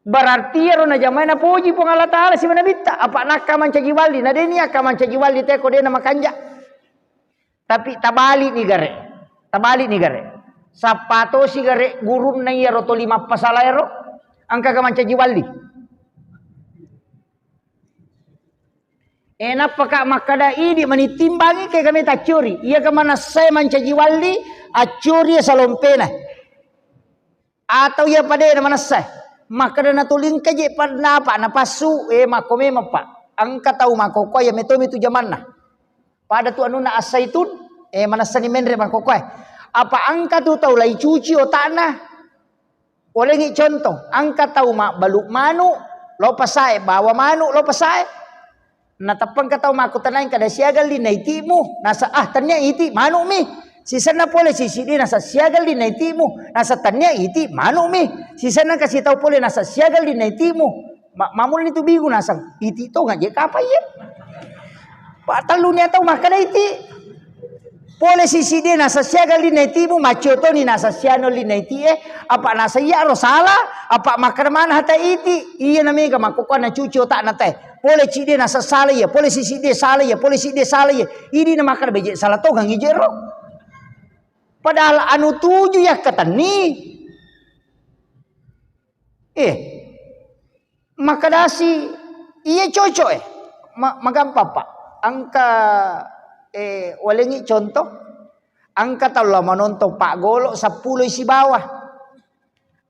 Berarti iyaro najamai napoji Puang Allah Ta'ala sibawa nabitta. Apa nakka mancaji walli, na deni akka mancaji walli teko dena makanja. Tapi tabali ni gare. Tabali ni gare. Sappa tosi gare gurunna iyaro toli mappasala ero. Engka ga mancaji walli. E, nappaka makkeda idi mani timbangi ke kami taccuri. Iya ga manessai mancaji walli, accuri salompena. Atau iya padena manessa, makkeda natulingka je pandapa napassu, eh, makko memang, Pak. Engka tau makkokkoe iya metomi tu jamanna. Pada tu anunna As-Saitun, eh, manessani menre makkokkoe. Apa engka tu tau laicuci otakna? Olengi contoh, engka tau mabbalu manu, lo pasae, bawa manu, lo pasae. Nateppengka tau makkutanai kada siaga linna itimu, nasa, ah, tennia iti, manu'mi. Sisenna pole sisidi nasa siaga linna itimu, nasa tennia iti, manu'mi. Sisenna kasi tau pole nasa siaga linna itimu. Ma-, mamulani tu bigu nasang, iti to ngaje kapa iye. Patellu nia tau makkeda iti. Pole sisidi nasa siaga linna itimu, maccio toni nasa siano linna itie, apa nasa iya ro sala, apa makkeda mana hata iti, iya namega makkokkoe nacuci otakna te. Pole cidde nasessala iya, pole sisidde sala iya, pole sidde sala iya. Idi na makkeda beje sala tongang ije ro. Padahal anu tuju yakkatenni. Eh, makkedasi iya cocok eh. Ma-, magampang, Pak. Engka, eh, walengi contoh. Engka tau lao manontong paggolo seppulo sibawa.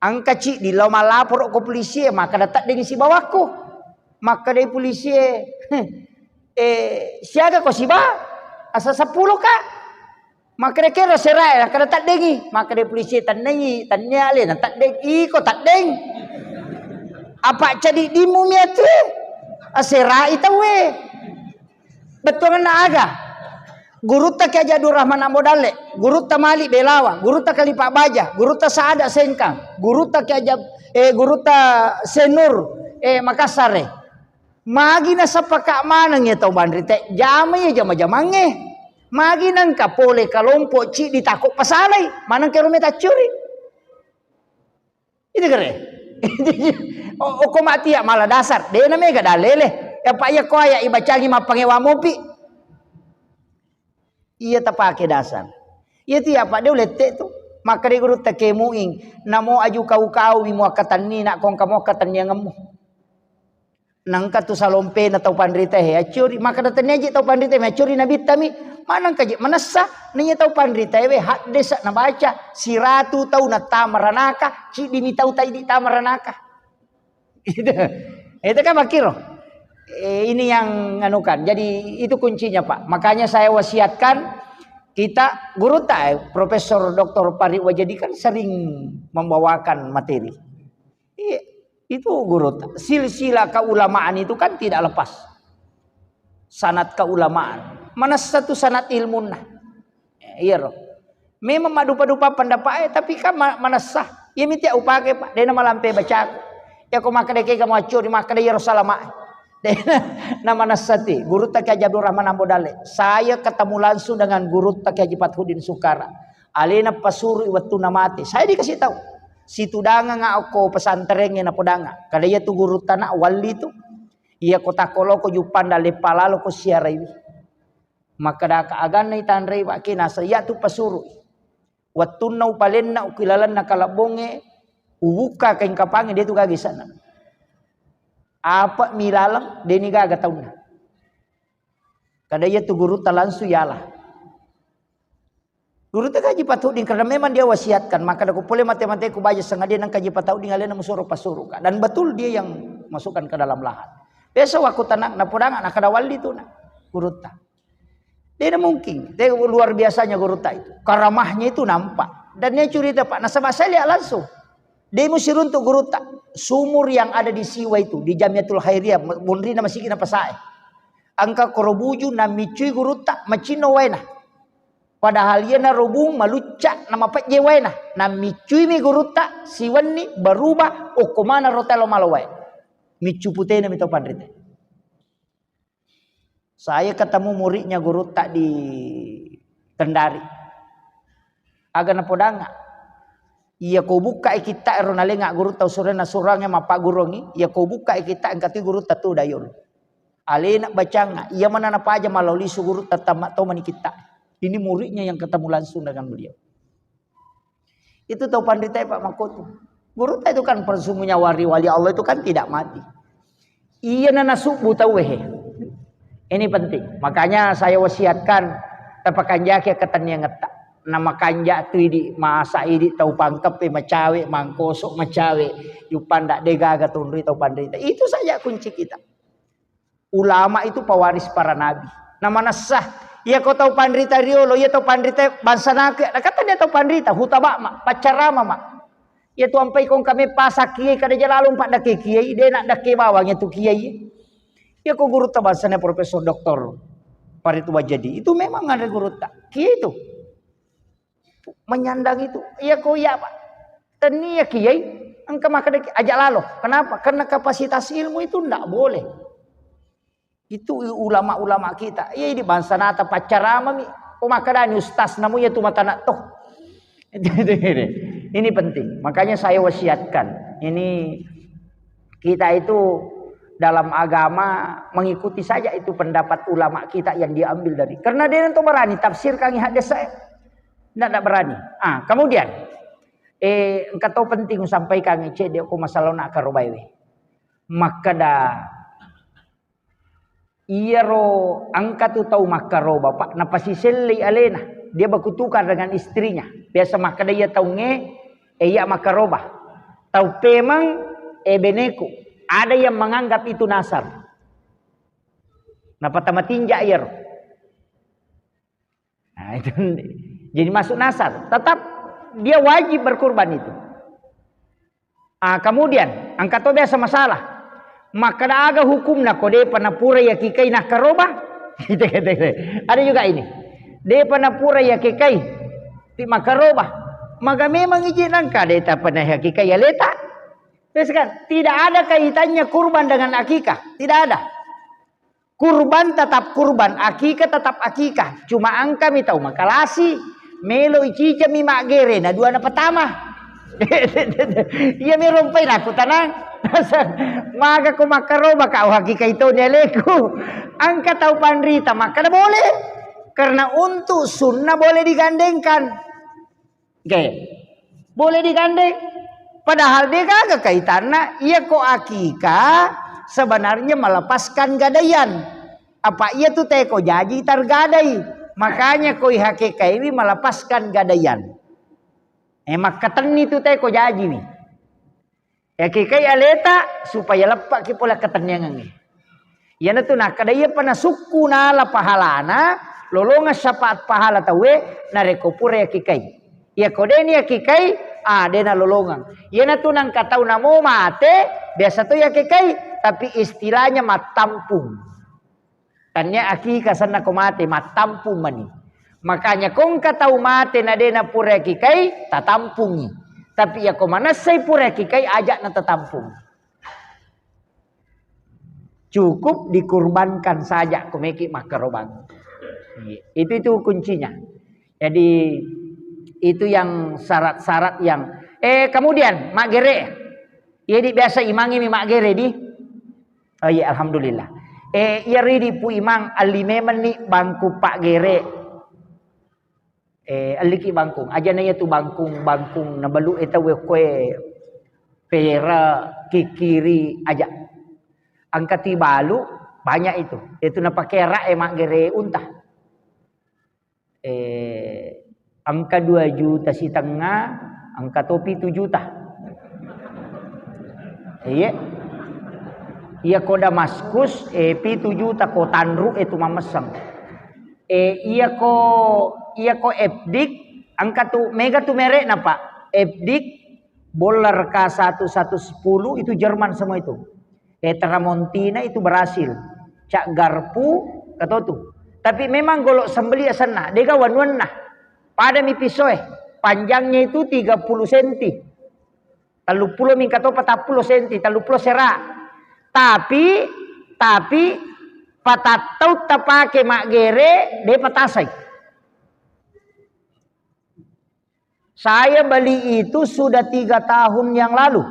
Engka ciddi lao mallaporo ko polisie, makkeda teddeng sibawakku. Makkedai polisie, "Eh, siaga ko siba? Asa seppulo ka." Makkeda kero serae, makkeda teddengi. Makkedai polisie, "Tennai, tennia le na teddeng." "Iko teddeng. Apa cadiddimmu miatu?" Aserai tauwe. Bettuangenna aga? Gurutta Kiai Haji Abdul Rahman Ambo Dalle, gurutta Malik Belawa, gurutta Kalipa Baja, gurutta Saada Sengkang, gurutta Kiai Haji Ab-, eh, gurutta Senur, eh, Makassar e. Magi nasapaka maneng ya tau panrita e, jama ya jama-jamangnge. Magi nengka pole kalompo ciddi tako pasalai, maneng ke rumah taccuri. Itu kere. O-, oko mati ya malah dasar. Dena mega dalele. Ya pak ya ko aya ibacangi mappangewa mopi. Iya tapake dasar. Iya tu ya pak de ulette tu. Maka de gurutta ke muing. Namo aju kau-kau mi muakkatenni nak kongka muakkatenni angemmu. Nengka tu salompena tau panrita he accuri. Maka datang aja tau panrita he accuri nabitta mi. Maneng kaji manessa. Nanya tau panrita he we haddesa nabaca. Siratu tau natama ranaka. Cidi mi tau taidi tama ranaka. Itu, itu kan makiro. Eh, ini yang anukan. Jadi itu kuncinya, Pak. Makanya saya wasiatkan kita guru tak, eh, Profesor Doktor Pari Wajadi kan sering membawakan materi. Iya, itu guru tak. Silsilah keulamaan itu kan tidak lepas. Sanad keulamaan. Manessa tu sanad ilmunna. Iya ro. Memang madupa-dupa pendapat e, tapi kan ma-, manessa. Iya miti upake, Pak. Dena malampe bacaku. Ya ko makkeda ke kamu accuri, makkeda iyaro salama. Dena na manessa ti. Gurutta Kiai Abdul Rahman Ambo Dalle. Saya ketemu langsung dengan gurutta Kiai Haji Fathuddin Sukara. Alena pasuru wettunna mate. Saya dikasih tahu. Situdangang okko pesantren e napodanga. Kada iya tu gurutta na walli tu. Iya ko takkoloko juppanda leppa lalo ko siaraiwi. Makkedaka aganna itanrei, Pak, ki naseng, iya tu pasuru. Wettunna upalenna ukilalenna kalabbongnge, ubukka kaing kapangnge, de tu gaga isenna. Apa mi laleng, deni gaga taunna. Kada iya tu gurutta langsung yala. Gurutta Haji Fathuddin, karena memang dia wasiatkan, maka dako pole mate-mate ku baja sengaja nang Haji Fathuddin alena musoro pasuru, Kak. Dan betul dia yang masukkan ke dalam lahat. Biasa waktu tanah, napodanga, nakada walli tu na. Gurutta. Tidak mungkin. Dia luar biasanya gurutta itu. Karamahnya itu nampak. Dan dia cerita, Pak, nasaba saya lihat langsung. Dia musiruntuk gurutta. Sumur yang ada di Siwa itu, di Jamiatul Khairiyah, munrina masigi na pasae. Engka korobuju namicui gurutta, macinno waena. Padahal iyana robung malucca na mapejje waena. Namicui mi gurutta, siwenni berubah, okko mana rotelo malo wae. Miccu putena mi to panrite. Saya ketemu muridnya gurutta di Kendari. Aga napodanga. Iya ko bukka e kitta ero nalenga gurutta usurena surangnge mappagurungi. Iya ko bukka e kitta engka tu gurutta tu dayolo. Alena bacanga, iya mana napaja malau lisu gurutta tamma to mani kitta. Ini muridnya yang ketemu langsung dengan beliau. Itu tau panrita e, Pak, makkotu. Gurutta itu kan persembunyian wali-wali Allah itu kan tidak mati. Iya na nasubbu tau he. Ini penting. Makanya saya wasiatkan tapakanjaki ketenniangetta. Na makanja tu idi masa idi tau pangkeppe macawe, mangkosok macawe. Yupanda degaga tunrui tau panrita. Itu saja kunci kita. Ulama itu pewaris para nabi. Na manessa, iya ko tau panrita riolo, iya tau panrita bangsa naku, na kata dia tau panrita, hutabak ma, paccarama ma. Iya tu ampai kong kame pasak kiai kada jalalo empat dake kiai, de nak dake bawang itu kiai. Iya ko gurutta bangsana Profesor Doktor Farid Wajadi. Itu memang ada gurutta. Kiai itu. Menyandang itu. Iya ko iya, Pak. Tennia kiai, engka makkeda ki-, aja lalo. Kenapa? Karena kapasitas ilmu itu ndak boleh. Itu ulama-ulama kita. Iya, ini bangsa nata paccarama mi. Oh, makkedani ustaz namu iya tu mata nak toh. Ini penting. Makanya saya wasiatkan. Ini kita itu dalam agama mengikuti saja itu pendapat ulama kita yang diambil dari. Karena dia itu berani tafsirkan hadis saya. Ndak, ndak berani. Ah, kemudian, eh, engka to penting usampaikan, cedde ko masalah nak karobai we. Makkeda, iyaro engka tu tau makkaroba, Pak, napasisellei alena. Dia berkutukar dengan istrinya. Biasa makkeda iya taunge, eh, iya makkaroba. Tau pemeng, eh, beneku. Ada yang menganggap itu nasar. Napatama tinja iyaro. Nah, itu. Jadi masuk nasar. Tetap dia wajib berkurban itu. Ah, kemudian, engka to biasa masalah. Makkeda aga hukumna ko depa napura yakikai nakkaroba? Ada juga ini. Depa napura yakikai ti makkaroba. Maga memang iji nangka deta pernah yakikai aleta. Terus kan, tidak ada kaitannya kurban dengan akikah, tidak ada. Kurban tetap kurban, akikah tetap akikah. Cuma engka mi tau makalasi, melo icica mi maggere, na dua na pertama. Iya mi rompai naku tanang. Maga ko makkaroba kau hakikai toni aleku. Engka tau panrita makkada boleh. Karena untuk sunnah boleh digandengkan. Oke. Boleh digandeng. Padahal de gaga kaitanna, iya ko akikah sebenarnya melepaskan gadaian. Apa iya tu teko jaji targadai. Makanya ko ihakikaiwi melepaskan gadaian. Eh, makkatenni tu teko jajiwi. Yakikai aleta supaya leppaki pole katenniangengnge. Iyanatu nakkeda iyapa nasukku nala pahalana, lolongeng syafaat pahala tauwe, narekko pura yakikai. Iyako deni yakikai, ah, dena lolongeng. Iyanatu nangka tau namo mate, biasa to yakikai, tapi istilahnya mattampung. Tania akikah senna ko mate, mattampung mani. Makanya ko engka tau mate na de na pura yakikai, tatampungi. Tapi iyako manessai pura yakikai, aja na tatampung. Cukup dikurbankan saja ko meki makkarobang. Itu, itu kuncinya. Jadi itu yang syarat-syarat yang, eh, kemudian maggere. Jadi biasa imangi mi maggere di. Oh iya, alhamdulillah. Eh, iya ridi Pu Imang, alli memenni bangku paggere. Eh, alliki bangkung. Aja na iya tu bangkung, bangkung nabalu e tau e koe pera, kikiri, aja. Engka tibalu, banyak itu. Itu napake arak e maggere unta. Eh, engka dua juta sitengnga, engka to pitu juta. Iya. Iya ko Damaskus, eh, pitu juta ko tanru e tu mamesseng. Eh, iya ko, iya ko Epdik, engka tu, mega tu merekna, Pak. Epdik, Boller K satu satu sepuluh itu Jerman semua itu. Eh, Tramontina itu Brasil. Cak Garpu, katotu. Tapi memang golok sembeli asenna, dega wanuanna. Pada mi pisoe. Panjangnya itu tiga puluh senti. Telluppulo mingka to patappulo senti, telluppulo sera. Tapi, tapi patattau tapake maggere, de patasai. Saya beli itu sudah tiga tahun yang lalu.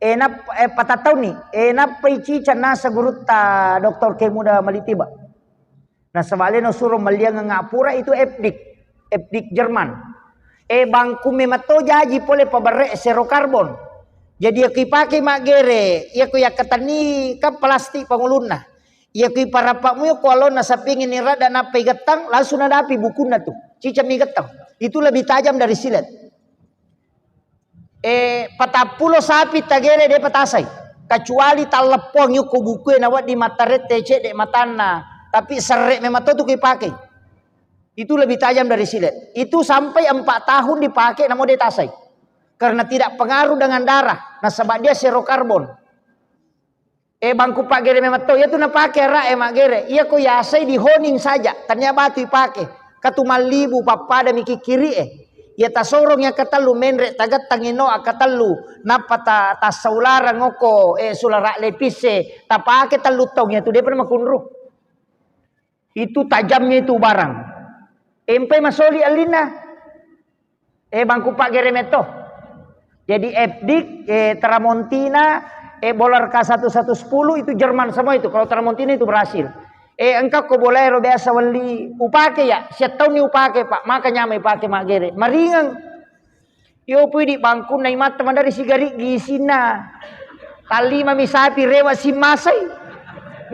Eh, nap-, eh, patattauni. Eh, nappai ciceng nasa gurutta Doktor Kemuda Malitiba. Nasaba leno suro melliangeng pura itu Epdik. Epdik Jerman. Eh, bangku mematto jaji pole paberre zero karbon. Jadi, iya ko ipake maggere, iya ko yakkatenni kan plastik pangulunna. Iya ko iparappamu iya ko alonna sappingini radda nappai gettang, langsung nadapi bukunna tu. Cicammi gettang. Itu lebih tajam dari silet. Eh, patappulo sapi tagere de patasai. Kecuali talleppoang yukko bukue nawedding mattarette cedde matanna, tapi serre memang to tu ko ipake. Itu lebih tajam dari silet. Itu sampai empat tahun dipakai namo de tasai. Karena tidak pengaruh dengan darah, nasaba dia zero karbon. Eh, bangku paggere memang to, iya tu napake arak e maggere. Iya ko yasai dihoning saja, tania batu ipake. Katu mallibu pappada mi kikkiri e. Iya tasorong iya katellu menre tagettang ino akkatellu, nappa ta-, tassaularang okko, eh, sulara lepis e, tapake tellu taung iya tu depa makunru. Itu tajamnya itu barang. Empai masoli allinna. Eh, bangku paggere metto. Jadi Epdik, eh, Tramontina, eh, Boller K satu satu sepuluh itu Jerman semua itu. Kalau Tramontina itu Brasil. Eh, engka ko bola ero biasa welli upake ya, siattaunni upake, Pak. Maka nyamai pake maggere. Maringeng. Yo pui di bangkunna imatta madari sigari gisinna. Tallima mi sapi rewa simmasai.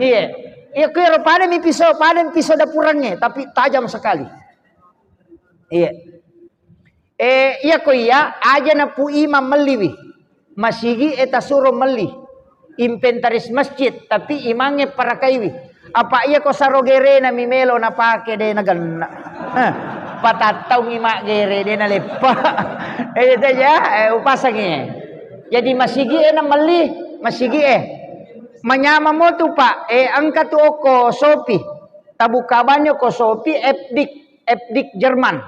Iya. Iya ko ero pada mi pisau, pada mi pisau dapurangnge, tapi tajam sekali. Iya. Eh, iya ko iya, aja na Pu Imang melliwi. Masigi e tasuro melli. Inventaris masjid, tapi imangnge parakaiwi. Apa iya ko saro gerena mi melo napake de nagenna. Eh, patattaungi maggere de naleppa. Eh, itu aja, eh, upasangi. Jadi masigi e na melli, masigi e. Manyamang mo tu, Pak. Eh, engka tu okko Shopee. Tabuka banni okko Shopee, Epdik, Epdik Jerman.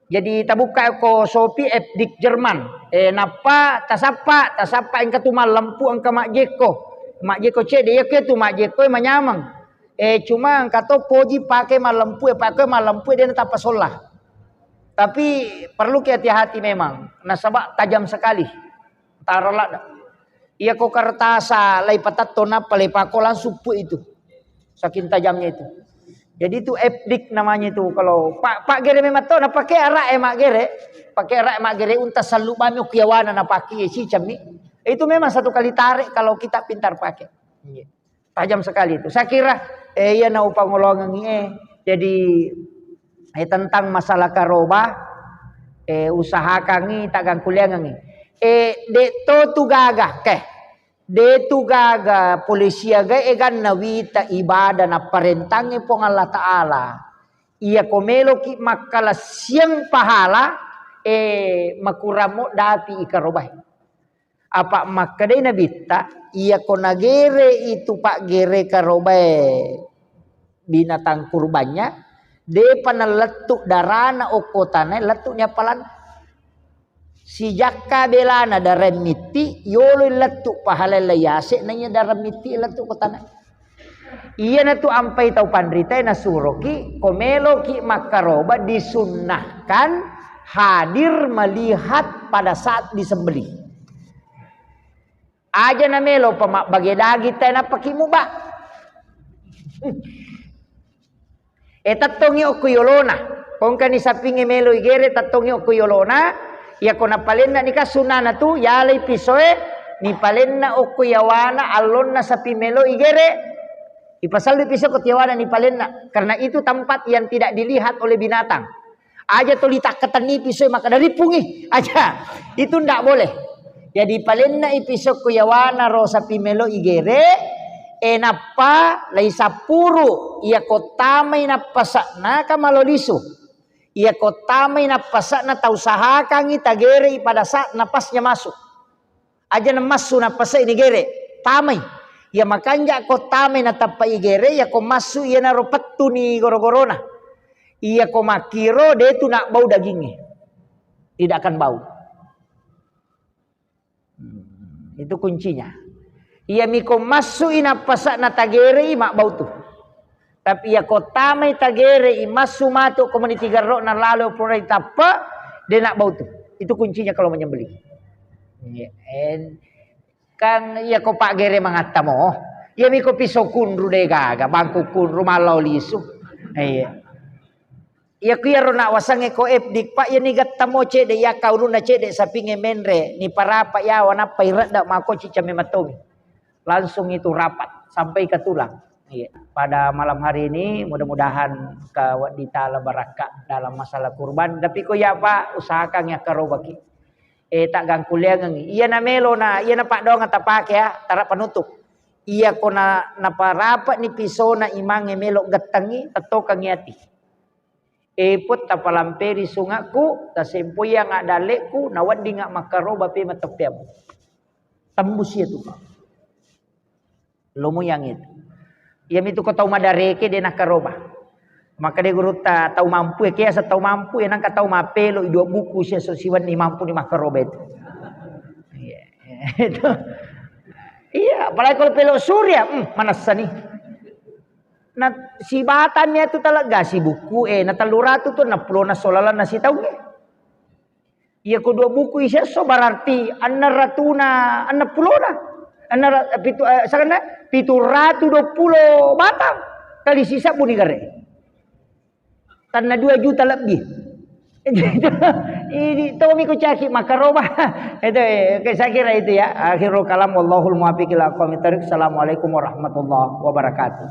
Jadi tabukka ko Shopee F D X Jerman. Eh, nappa tasappa, tasappa engka tu mallempu engka majjekko. Majjekko cedde, iya ke tu majjekko e manyameng. Eh, cuma engka to poji pake mallempu e, pake mallempu e de natappa solla. Tapi perlu ki hati-hati memang, nasaba tajam sekali. Taro ladde. Iya ko kertas lai patatto nappa le pako langsung pu itu. Saking tajamnya itu. Jadi itu F D X namanya itu. Kalau pak pak gere memang to napake arak e mak gere, pake arak e mak gere unta sallu bami ukiawana napake si cami. Itu memang satu kali tarik kalau kita pintar pakai. Iya. Tajam sekali itu. Saya kira, eh, iya na upangolongengi, eh. Jadi, eh, tentang masalah karoba, eh, usahakangi, tagang kuliangengi. Eh, de to tu gaga, ke. De tu gaga polisi aga eganna wita ibadah na parentangi Puang Allah Ta'ala. Iya ko meloki makkala siang pahala, eh, makuramo dapi ikarobai. Apa makkedai Nabitta, iyako nagere itu paggere karobae binatang kurbannya, depa nalettu darana okko tanae, lettu ni appalan. Sijakka belana dareng mitti, yolo lettu pahalai yase, naiya dareng mitti lettu ko tanae. Iyanatu ampai tau panritae nasuroki, ko meloki makkaroba disunnahkan hadir melihat pada saat disembelih. Aja na melo pa mabbage daging tae nappaki muba. E tettongi okko yolona. Pongkani sapingnge melo igere tettongi okko yolona. Iyako napalenna nika sunnana tu yalai pisoe nipalenna okko yawana allonna sapi melo igere. Ipasallu piso ko tiawana nipalenna. Karena itu tempat yang tidak dilihat oleh binatang. Aja tuli takkatenni piso maka dari pungi. Aja. Itu ndak boleh. Jadi palenna i piso ko yawana ro sapi melo igere, e nappa lai sappuru, iyako tamai nappasakna ka malo lisu. Iyako tamai nappasakna tau sahakangi tagerei pada saat napasnya masuk. Aja na massu nappasai ni gere, tamai. Iya makanja ko tamai natappa igere, iyako massu iyanaro pettuni goro-gorona. Iyako makkiro de tu nabbau dagingnge. Tidak akan bau. Hmm, itu kuncinya. Iya miko massu i nappasakna tagerei mabbau tu. Tapi iya ko tamai tagerei massu matu komuniti garro'na lalo pura tappa, de nabbau tu. Itu kuncinya kalau menyembelih. Iya, en-, kan iya ko paggere mangatta mo. Iya miko piso kunru de gaga, bangku kunru mallau lisu. Iya. Iya ku iyaro nak wasangnge ko F D X, Pak, iya ni gatta mo cedde, iya kauluna cedde sapingnge menre, ni parapa yawa nappa iredda mako cicame matomi. Langsung itu rapat sampai ke tulang. Iya. Pada malam hari ini mudah-mudahan ka wedding tala barakka dalam masalah kurban. Tapi ko iya Pak, usahakan ya karobaki. Eh, tak gangkuliangengi. Iya na melo na, iya na paddoang tapake ya, tara penutup. Iya ko na, naparapet ni pisona imangnge melo gettengi, tettokengi ati. Epot tapalamperi sungakku, tasempoianga dalle'ku, naweddinga makkaroba pe mateppeammu. Tembus iya tu, Pak. Lomo yang itu. Iya mitu ko tau madareke de nakkaroba. Maka de gurutta tau mampu ya, kiasa tau mampu ya, nangka tau mapelo i dua buku sia so siwenni mampu ni makkaroba itu. Iya, itu. Iya, apalagi kalau pelo surya, hmm, manessa ni. Na sibatang ya tu talegga si buku, eh, na tellu ratu tu enam puluh na solalan na sitaung, eh. Iya ko dua buku isesso berarti enam ratuna, enam puluh na. Enam ra-, pitu, eh, sakenna pitu ratu dua puluh batang kali sisebbu ni gare. Tanna dua juta lebih. Ini tomi ko caki makaroba. Itu, eh, oke, saya kira itu ya. Akhirul kalam, wallahul muwaffiq ila aqwamit thariq. Assalamualaikum warahmatullahi wabarakatuh.